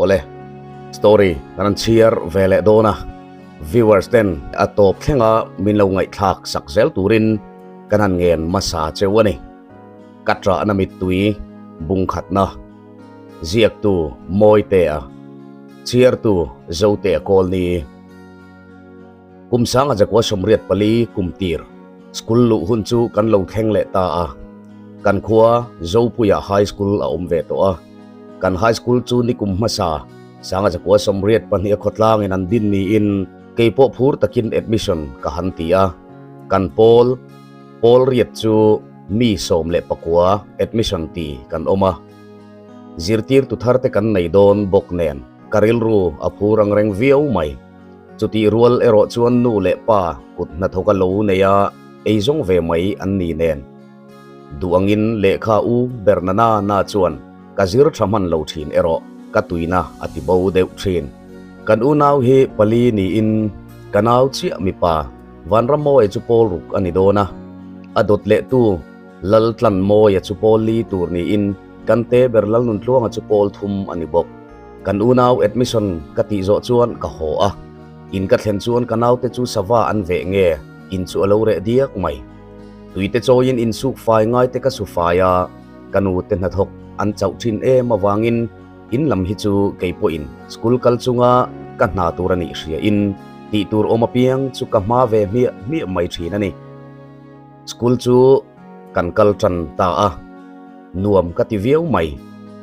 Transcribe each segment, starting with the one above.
Awle, story kan han chhiar ve leh dawn a, viewers ten a tawp thlenga min lo ngaihthlak sak zel turin kan han ngen hmasa cheu a ni. Ka ṭahna mittui bungkhatna ziaktu Mawitea, chhiartu Zotea Kawlni. Kum sanga Jakua 84 kum tir school luh hun chu kan lo thleng leh ta a, kan khua Zopuia High School a awm ve tawh a. Kan High School chu nikum hmasa sanga Jakua 82 a khawtlangin an din niin keipawh phur takin admission ka han ti a. Kan pawl, pawl riat chu mi 19 admission ti kan awm a. Zirtirtu tharte kan nei dawn bawk nen ka rilru a phur ang reng viau mai. Chutih rual erawh chuan nu leh pa kut hnathawk a lo nei a, eizawng ve mai an ni nen. Duh angin lehkha u Bernana na chuan ka zir tha hman lo thin erawh ka tuina a ti bo deuh thin. Kan unau hi pali niin ka nau chiah mipa Vanramawia chu pawl ruk a ni dawn a, a dawt lehtu Laltlanmawia chu pawl li tur niin kan te ber Lalnuntluanga chu pawl thum a ni bawk. Kan unau admission ka tih zawh chuan ka haw a, in ka thlen chuan ka naute chu sava an veh nge in chu a lo reh diak mai. Tuite chawiin insuk fai ngai te ka su fai a, ka nute hnathawk an chauh thin em avangin in lam hi chu kei pawhin school kal chunga ka hna tur a nih hria in tih tur awm apiang chu ka hma ve hmiah hmiah mai thin a ni. School chu kan kal tan ta a, nuam ka ti viau mai.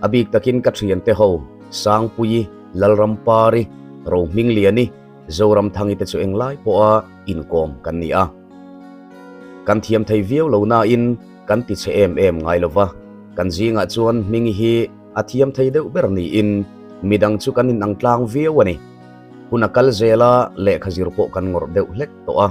A bik takin ka thiante ho, Sangpuii, Lalrampari, Rohmingliani, Zoramthangi te chu englai pawha inkawm kan ni a. Kan thiam thei viau lo nain kan ti che em em ngai lo va, kan zingah chuan Hmingi hi a thiam thei deuh ber niin midang chu kan inang tlang viau a ni. Hun a kal zel a, lehkha zir pawh kan ngawrh deuh hlek tawh a.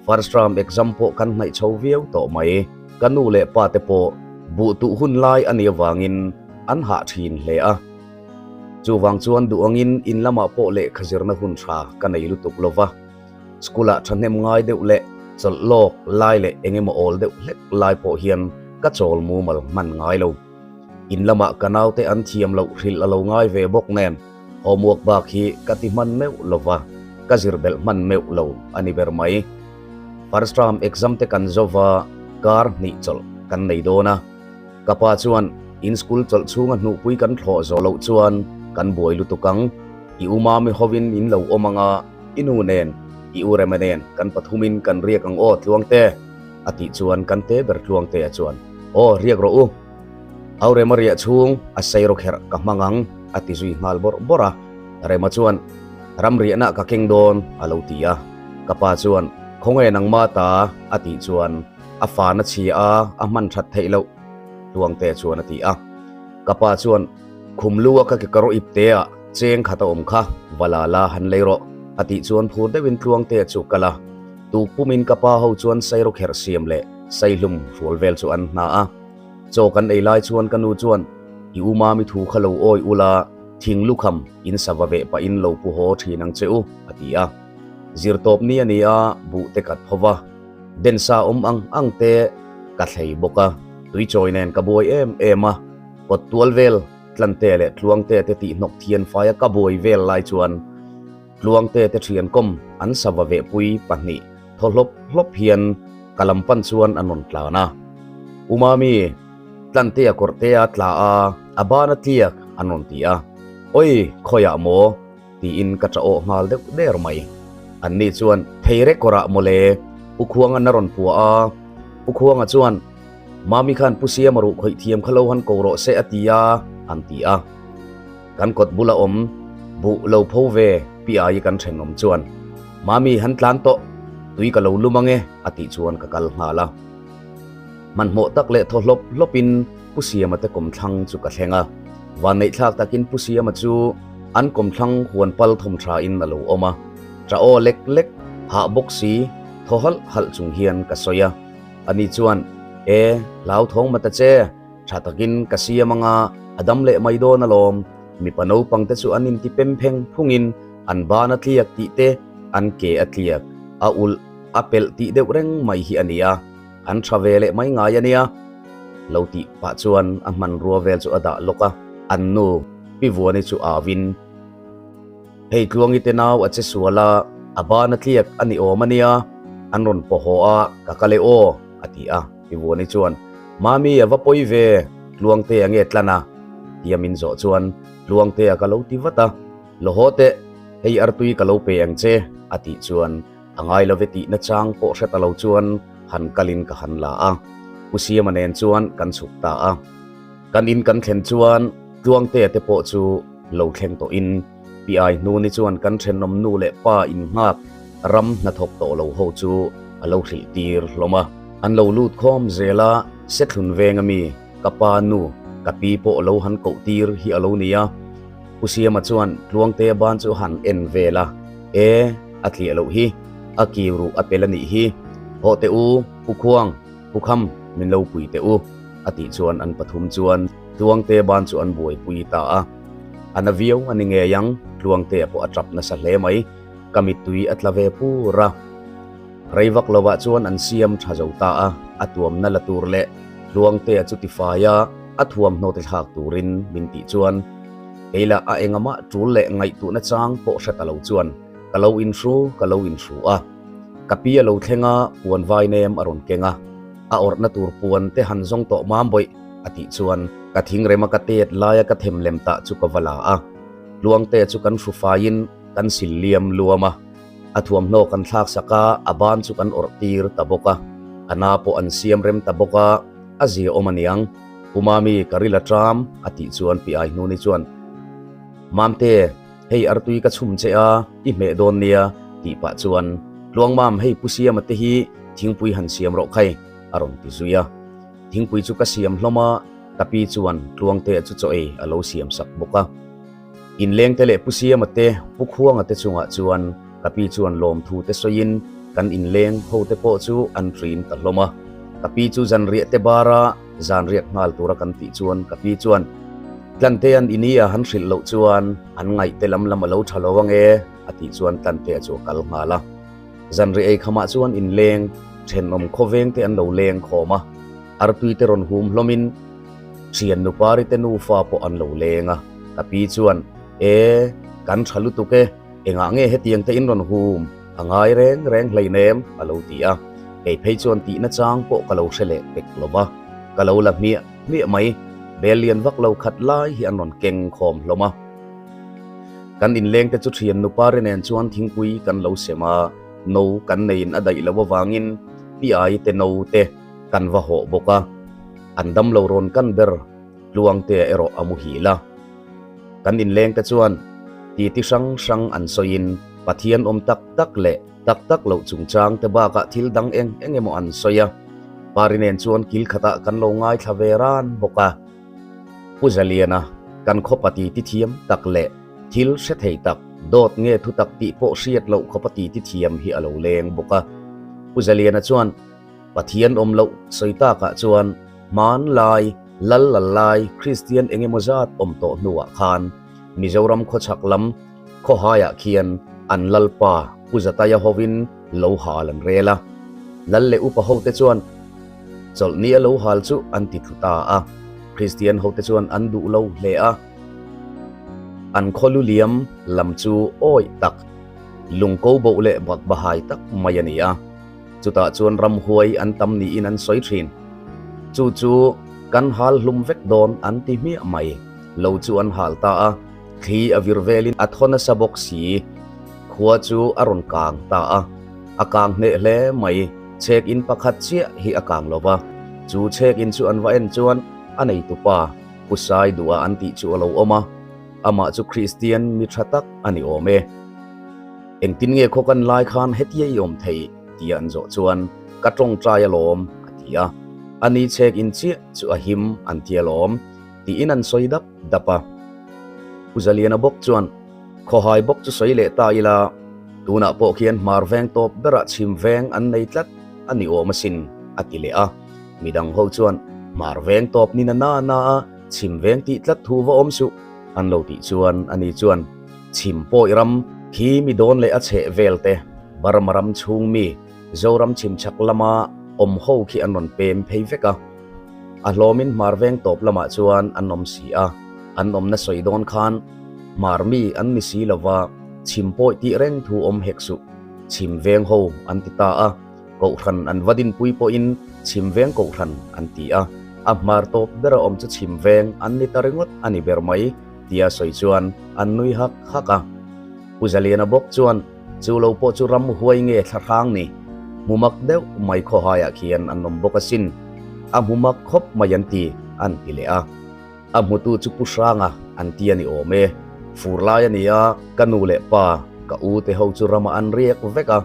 First term exam pawh kan hnaih chho viau tawh mai. Ka nu leh pa te pawh buh tuh hun lai a nih avangin an hah thin hle a. Chuvang chuan duh angin in lamah pawh lehkha zirna hun tha ka nei lutuk lo va. School ah thahnem ngai deuh leh chawlh lawk lai leh eng emaw awl deuh hlek lai pawh hian ka chawl mumal hman ngai lo. In lamah ka naute an thiam loh hrilh a lo ngai ve bawk nen homework bak hi ka ti hman meuh lo va, ka zir belh hman meuh lo a ni ber mai. First term exam te kan zo va, kar hnih chawlh kan nei dawn a. Ka pa chuan in school chawlh chhunga hnuhpui kan thlawh zawh loh chuan kan buai lutuk ang, i u mami hovin in lo awm anga i nu nen, i u Rema nen kan pathumin kan riak ang aw Tluangte a tih chuan kan te ber Tluangtea chuan aw riak rawh u. Au Rema riah chhung a sei rawk herh ka hmang ang a ti zui nghal bawrh bawrh a. Rema chuan ram riahna ka keng dawn a lo ti a. Ka pa chuan khawnge nangma ta a tih chuan a fan a chhia a, a hman that theih loh Tluangte chuan a ti a. Ka pa chuan khum lu a ka kekawr ip te ah cheng khat a awm kha va la la han lei rawh a tih chuan phur deuhin Tluangte chu kal a. Tuk pumin ka pa ho chuan sairawk herh siam leh saihlum hrual vel chu an hna a. Chaw kan ei lai chuan ka nu chuan, I u Mami thu kha lo awi ula, thing lukham in sava veh pahin lo pu haw thin ang che u, a ti a. Zirtawp ni a ni a, buh te kat pho va, densa awm ang ang te ka thlei bawk a, tuichawi nen ka buai em em a, kawt tual vel Tlante leh Tluangte te tihhnawk thian faia ka buai vel lai chuan Tluangte te thiankawm an sava vehpui pahnih thaw hlawp hlawp hian ka lam pan chuan a rawn tlan a. U Mami, Tlantea kawrhtea tla a, a ban a tliak an rawn ti a. Oi, khawiah maw? tiin ka ṭah awh nghal deuh der mai. Anni chuan thei rek kawrah mawle, Pu Khuanga'n a rawn puah a. Pu Khuanga chuan, Mami khan Pu Siama ruh khawih thiam kha lo han ko rawh se a ti a, an ti a. Kan kawt bula awm buh lo pho ve pi ai kan thenawm chuan, Mami han tlan tawh, tui ka lo lum ange a tih chuan ka kal nghal a. Hmanhmawh tak leh thaw hlawp hlawpin Pu Siama te kawmthlang chu ka thleng a. Vanneihthlak takin Pu Siama chu an kawmthlang huan pal thawm tha in a lo awm a. Ṭah aw lek lek, hah bawk si, thaw halh halh chung hian ka sawi a. Ani chuan, E, hlauthawng mata che, Tha takin ka siam anga a dam leh mai dawn alawm. Mipa naupang te chu an inti pem pheng phungin an ban a tliak tih te, an ke a tliak, a ulh, a pelh tih deuh reng mai hi a ni a, an tha ve leh mai ngai a nia. Lo tih pah chuan a hmanrua vel chu a dah lawk a, an nu Pi Vuani chu au in. Hei Tluangi te nau a che sual a, a ban a tliak a ni awm a nia, an rawn paw haw a, ka kal e aw, a ti a. Pi Vuani chuan, Mami a va pawi ve, Tluangtea nge tlan a? tia min zawh chuan Tluangtea ka lo ti vat a, Lo haw teh, hei artui ka lo pe ang che, a tih chuan a ngai love tih nachang pawh hre ta lo chuan han kalin ka han la a, Pu Siama nen chuan kan chhuk ta a. Kan in kan thlen chuan Tluangtea te pawh chu lo thleng tawhin Pi Ai Hnuni chuan kan thenawm nu leh pa innghak ram hnathawk tawh lo ho chu a lo hrilh tir hlawm a. An lo lut khawm zel a, Sethlun veng ami ka pa nu ka pi pawh lo han koh tir hi a lo ni a. Pu Siama chuan Tluangtea ban chu han en vel a, E, a tliah loh hi, a kiu ruh a pel a nih hi. Hawh teh u, Pu Khuang, Pu Kham, min lo pui teh u, a tih chuan an pathum chuan Tluangtea ban chu an buaipui ta a. A na viau a ni ngei ang, Tluangtea pawh a tap nasa hle mai, ka mittui a tla ve pur a. Rei vak lovah chuan an siam tha zo ta a, a tuamna la tur leh Tluangtea chu tifai a, a thuamhnaw te thlak turin min tih chuan kei lah a engamah tul leh ngaihtuhna chang pawh hre ta lo chuan ka lo inhru ka lo inhru a. Ka pi a lo thleng a, puan vai nem a rawn keng a, a awrhna tur puan te han zawng tawh mam bawih a tih chuan ka thingrema ka tet laia ka them lem tah chu ka va la a, Tluangtea chu kan hru faiin kan sil liam luam a. A thuamhnaw kan thlak sak a, a ban chu kan awrh tir ta bawk a, a na pawh an siam rem ta bawk a, a zia awm a niang. U Mami, ka ril a ṭam, a tih chuan Pi Aihnuni chuan, Mamte, hei artui ka chhum che a, i hmeh dawn nia, tih pah chuan, Tluang Mam, hei Pu Siama te hi thingpui han siam rawh khai, a rawn ti zui a. Thingpui chu ka siam hlawm a, ka pi chuan Tluangtea chu chaw ei a lo siam sak bawk a. Inlengte leh Pu Siama te, Pu Khuanga te chungah chuan ka pi chuan lawmthu te sawiin kan inleng ho te pawh chu an ṭin ta hlawm a. Ka pi chu zanriah te bara zanriak nghal tura kan tih chuan ka pi chuan, Tlantea'n i nia han hrilh loh chuan an ngaih te lam lam a lo ṭha lo ang e, a tih chuan Tlantea chu a kal nghal a. Zanriah ei khamah chuan inleng ṭhenawm khawveng te an lo leng khawm a, artui te rawn hum hlawmin Thian nupari te nufa pawh an lo leng a, ka pi chuan, E, kan tha lutuk e, engah nge hetiang te in rawn hum, a ngai reng reng hleinem, a lo ti a. Kei phei chuan tihna chang pawh ka lo hre leh pek lo va, ka lo la hmiah hmiah mai, bel lian vak lo khat lai hi an rawn keng khawm hlawm a. Kan inleng te chu thian nupari nen chuan thingpui kan lo sem a, no kan neiin a daih loh avangin pi ai te no te kan va hawh bawk a. An dam lo rawn kan ber Tluangtea erawh a muhil a. Kan inlengte chuan titi hrang hrang an sawiin Pathian awm tak tak leh tak tak loh chungchang te bakah thil dang eng eng emaw an sawi a. Pari nen chuan kil khatah kan lo ngaithla ve ran bawk a. Pu Zaliana, kan khawpa titi thiam tak leh thil hre thei tak, dawt nge thutak tih pawh hriat loh khawpa titi thiam hi a lo leng bawk a. Pu Zaliana chuan Pathian awm loh sawi takah chuan hmanlai, lal lal lai Kristian eng emaw zat awm tawh hnuah khan Mizoram khawchhak lam khawhaiah khian an lalpa Pu Zataia hovin lo hal an rel a. Lal leh upa hote chuan chawlhni a lo hal chu an ti thlu ta a. Kristian hote chuan an duh lo hle a. An khaw lu liam lam chu awih tak, lungko boh leh bakbahai tak mai a ni a. Chutah chuan ramhuai an tam niin an sawi thin. Chu chu kan hal hlum vek dawn an ti hmiah mai. Lo chu an hal ta a, thli a vir velin a thaw nasa bawk si. Khua chu a rawn kang ta a, a kang hneh hle mai. Chhek in pakhat chiah hi a kang lo va, chu chhek in chu an va en chuan a neitupa Pu Sai Duha an tih chu a lo awm a, amah chu Kristian mi tha tak a ni awm e. Engtin nge khaw kan lai khan hetia i awm thei? tia an zawh chuan, Ka tawngtai alawm, a ti a. A ni chhek in chiah chu a him an ti alawm, tiin an sawi dap dap a. Pu Zaliana bawk chuan, Khawhai bawk chu sawi leh ta ila, tunah pawh khian hmar veng tawp berah chhim veng an nei tlat a ni awm asin, a ti leh a. Midang ho chuan, Hmar veng tawp ni na na na a, chhim veng tih tlat thu va awm suh, an lo tih chuan ani chuan, Chhim pawi ram khi mi dawn leh a chheh vel te, Burma ram chhung mi, Zoram chhim chhak lama awm ho khi an rawn pem phei vek a. A hlawmin hmar veng tawp lamah chuan an awm si a, an awmna sawi dawn khan hmar mi an ni si lova. Chhim pawi tih reng thu awm hek suh. Chhim veng ho an ti ta a, Kohhran an va dinpui pawhin Chhim veng Kohhran an ti a, a hmar tawp bera awm chu Chhim veng an ni ta ringawt a ni ber mai tia sawi chuan an nui hak hak a. Pu Zaliana bawk chuan chu lo pawh chu ram huai nge thla hrang ni, hmu mak deuh mai khawhaiah khian an awm bawk asin, a hmu mak khawp mai an ti an ti leh a. A hmutu chu Pu Hranga an ti a ni awm e. Fur lai a ni a, ka nu leh pa, ka u te ho chu ramah an riak vek a,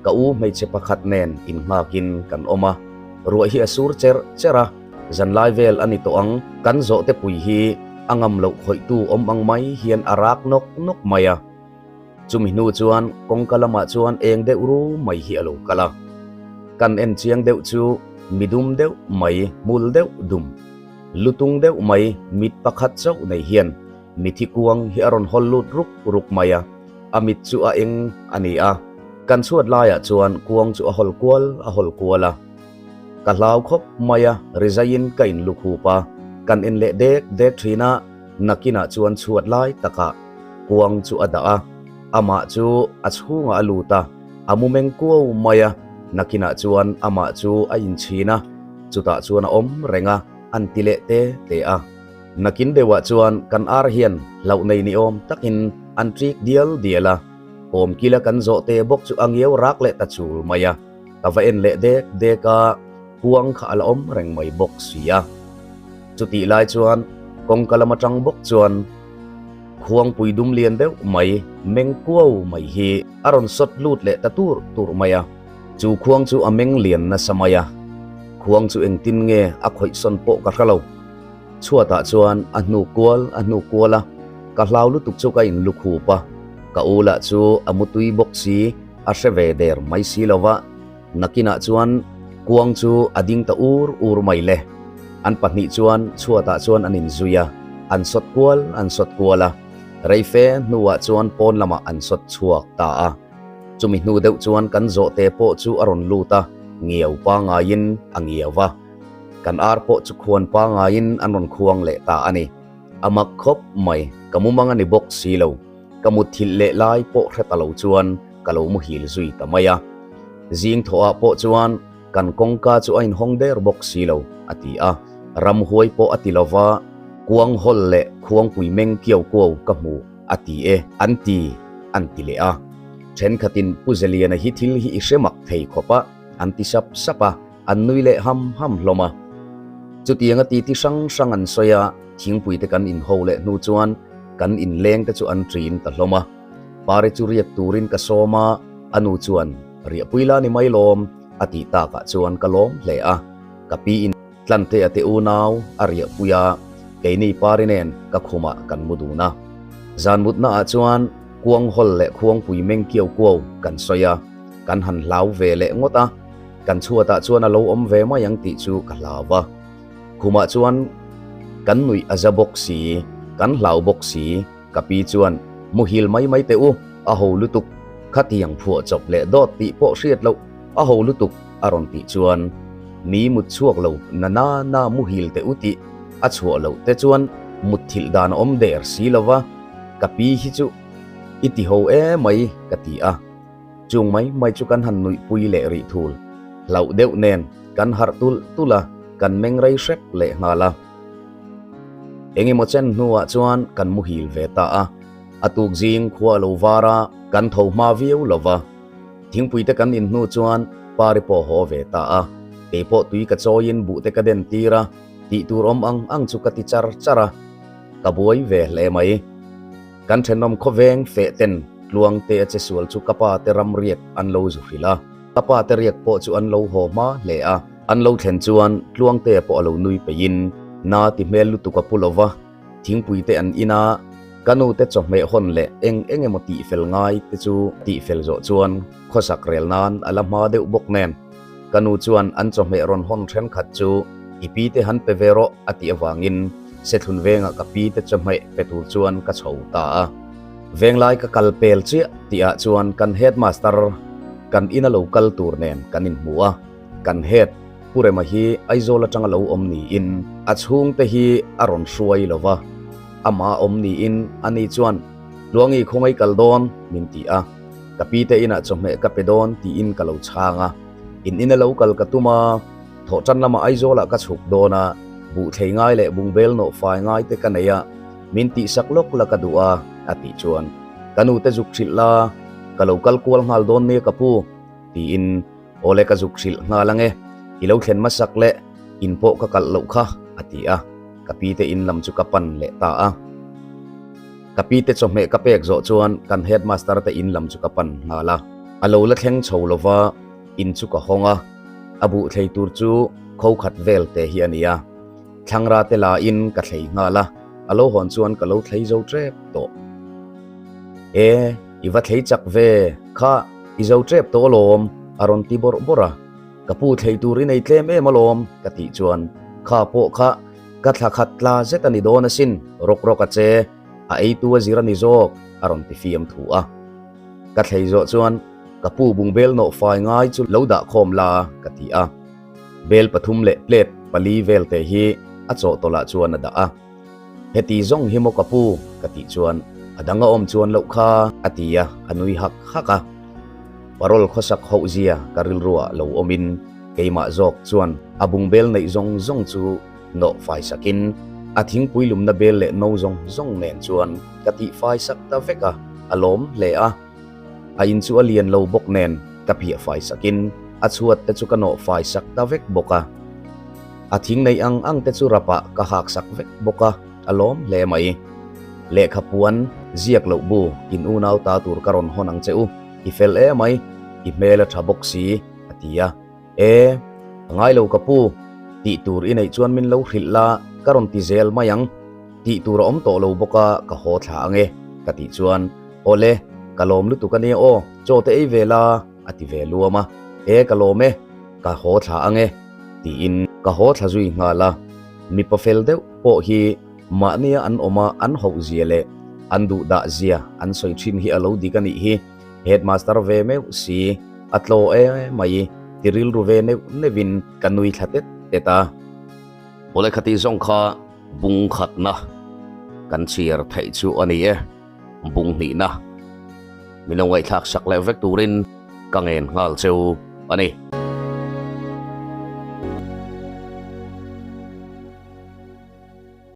ka u hmeichhe pakhat nen innghakin kan awm a. Ruah hi a sur cherh cherh a, zanlai vel a ni tawh ang, kan zawhte pui hi a ngam loh khawihtu awm ang mai hian a rak nawk nawk mai a. Chumi hnu chuan kawngka lamah chuan eng deuh ru mai hi a lo kal a. Kan en chiang deuh chu midum deuh mai, hmul deuh dum, lutung deuh mai, mit pakhat chauh nei hian mithi kuang hi a rawn hawl lut ruk ruk mai a, a mit chu a eng a ni a. Kan chhuat laiah chuan kuang chu a hawl kual a hawl kual a. Ka hlau khawp mai a, rizaiin ka inlukhup a, kan en leh dek dek thin a. Nakinah chuan chhuat lai takah kuang chu a dah a, amah chu a chhungah a lut a, a mu meng kuau mai a, nakinah chuan amah chu a inchhin a, chutah chuan a awm reng a, an ti leh te te a. Nakin deuhah chuan kan ar hian hlauh nei ni awm takin an ṭik dial dial a, kawmkila kan zawh te bawk chu a ngiau rak leh ta chul mai a, ka va en leh dek dek a, kuang kha a la awm reng mai bawk si a. Chutih lai chuan kawngka lam atang bawk chuan khuangpui dum lian deuh mai meng kuau mai hi a rawn sawt lut leh ta tur tur mai a. Chu khuang chu a meng lian nasa mai a, khuang chu engtin nge a khawih sawn pawh ka hre lo. Chhuatah chuan a hnuk kual a hnuk kual a, ka hlau lutuk chu ka inlukhup a, ka u lah chu a mutui bawk si a hre ve der mai si lo va. Nakinah chuan kuang chu a ding ta ur ur mai le. An pahnih chuan chhuatah chuan an inzui a, an sawt kual an sawt kual a. Reife hnuah chuan pawn lamah an sawt chhuak ta a. Chumi hnu deuh chuan kan zawhte pawh chu a rawn lut a, ngiau pangaiin a ngiau va. Kan ar pawh chu khuan pangaiin an rawn khuang leh ta a ni. A mak khawp mai, ka mumang a ni bawk si lo. Ka mutthilh leh lai pawh hre ta lo chuan ka lo muhil zui ta mai a. Zing thawhah pawh chuan kan kawngka chu a inhawng der bawk si lo, a ti a. Ramhuai pawh a ti lo va, kuang hawl leh khuangpui meng kiau kuau ka hmu, a ti e, an ti, an ti leh a. Thenkhatin Pu Zeliana hi thil hi i hre mak thei khawp a, an ti sap sap a, an nui leh ham ham hlawm a. Chutianga titi hrang hrang an sawi a, thingpui te kan inho leh hnu chuan kan inleng te chu an ṭin ta hlawm a. Pari chu riak turin ka sawm a, a nu chuan, Riahpui la ni mai lawm, a tih takah chuan ka lawm hle a. Ka pi in Tlantea te unau a riahpui a, keini Pari nen ka khumah kan mu dun a. Zan mutnaah chuan kuang hawl leh khuangpui meng kiau kuau kan sawi a, kan han hlau ve leh ngawt a, kan chhuatah chuan a lo awm ve mai ang tih chu ka hlau a. Khumah chuan kan nuih a za bawk si, kan hlau bawk si. Ka pi chuan, Muhil mai mai teh u, a ho lutuk, khatiang phuah chawp leh dawt tih pawh hriat loh, a ho lutuk, a rawn tih chuan, Mi mut chhuak lo na na na muhil teh u tih a chhuah loh te chuan mutthilh dan a awm der si lo va, ka pi hi chu i ti ho emai ka ti a. Chung mai mai chu kan han nuihpui leh rih thul. Hlauh deuh nen kan harh tulh tulh a, kan meng rei hrep leh nghal a. Engemaw chen hnuah chuan kan muhil ve ta a, a tuk zing khua a lo var a, kan tho hma viau lo va. Thingpui te kan in hnu chuan Pari pawh haw ve ta a, kei pawh tui ka chawiin buh te ka den tir a, tih tur awm ang ang chu ka ti char char a, ka buai ve hle mai. Kan thenawm khawveng feh ten Tluangte a che sual chu ka pa te ram riak an lo zu hrilh a, ka pa te riak pawh chu an lo haw hma hle a. An lo thlen chuan Tluangtea pawh a lo nui peihin na ti hmel lutuk a pu lo va, thingpui te an in a, ka nu te chawhmeh hawn leh eng eng emaw tihfel ngai te chu tihfel zawh chuan khawsak rel nan a la hma deuh bawk nen. Ka nu chuan an chawhmeh rawn hawn thenkhat chu i pi te han pe ve rawh a tih avangin Sethlun vengah ka pi te chawhmeh pe tur chuan ka chho ta a. Venglai ka kal pel chiah tihah chuan kan headmaster kan ina lo kal tur nen kan inhmu a. Kan head Pu Rema hi Aizawl atanga lo awm niin a chhungte hi a rawn hruai lo va, amah a awm niin ani chuan. Tluangi khawngaih kal dawn min ti a, ka pi te inah chawhmeh ka pe dawn tiin ka lo chhang a, in ina lo kal ka tum a, thawhtan lamah Aizawlah ka chhuk dawn a, buhthlei ngai leh bungbel nawh fai ngai te ka nei a, min tihsak lawk la ka duh a a tih chuan ka nu te zuk hrilh la, ka lo kal kual nghal dawn nia ka pu tiin Awle ka zuk hrilh nghal ange, i lo thlen hmasak leh in pawh ka kalh loh kha a ti a, ka pi te in lam chu ka pan leh ta a. Ka pi te chawhmeh ka pek zawh chuan kan headmaster te in lam chu ka pan nghal a, a lo la thleng chho lova in chu ka hawng a, a buh thlei tur chu kho khat vel te hi a ni a, thlangra te la in ka thlei nghal a, a lo hawn chuan ka lo thlei zo tep tawh. E, i va thlei chak ve, kha i zo tep tawh alawm a rawn ti bawrh bawrh a, ka pu thlei tur i nei tlem em alawm ka tih chuan kha pawh kha ka thla khat tla zet a ni dawn asin, rawk rawk a che, a eitu a zir a ni zawk a rawn ti fiam thu a. Ka thlei zawh chuan ka pu bungbel nawh fai ngai chu lo dah khawm la ka ti a, bel pathum leh plate pali vel te hi a chawhtawlh ah chuan a dah a. Heti zawng hi maw ka pu? ka tih chuan a dang a awm chuan loh kha a ti a, a nui hak hak a. Parol khawsak hoh zia ka rilruah lo awmin keimah zawk chuan a bungbel neih zawng zawng chu nawh fai sakin a thingpui lumna bel leh no zawng zawng nen chuan ka tih fai sak ta vek a, a lawm hle a. A in chu a lian lo bawk nen ka phiah fai sakin a chhuat te chu ka nawh fai sak ta vek bawk a. A thing neih ang ang te chu rapah ka hak sak vek bawk a, a lawm hle mai. Lehkha puan, ziak loh bu, in unau ta tur ka rawn hawn ang che u, i fel e mai, i hmel a tha bawk si, a ti a. E, a ngai lo ka pu, tih tur i neih chuan min lo hrilh la, ka rawn ti zel mai ang. Tih tur a awm tawh lo bawk a, ka haw thla ang e, ka tih chuan, Awle, ka lawm lutuk a nia aw, chaw te ei ve la, a ti ve luam a. E, ka lawm e, ka haw thla ang e. Tiin ka haw thla zui nghal a, mipa fel deuh pawh hi mahnia an awm a an hoh zia leh an duh dah zia an sawi thin hi a lo dik a nih hi, headmaster ve meuh si a tlaw e mai ti rilru ve neuh neuhin ka nui thla tet tet a. Awle khati zawng kha bung khatna kan chhiar theih chu a ni e, bung hnihna min lo ngaihthlak sak leh vek turin ka ngen nghal cheu a ni.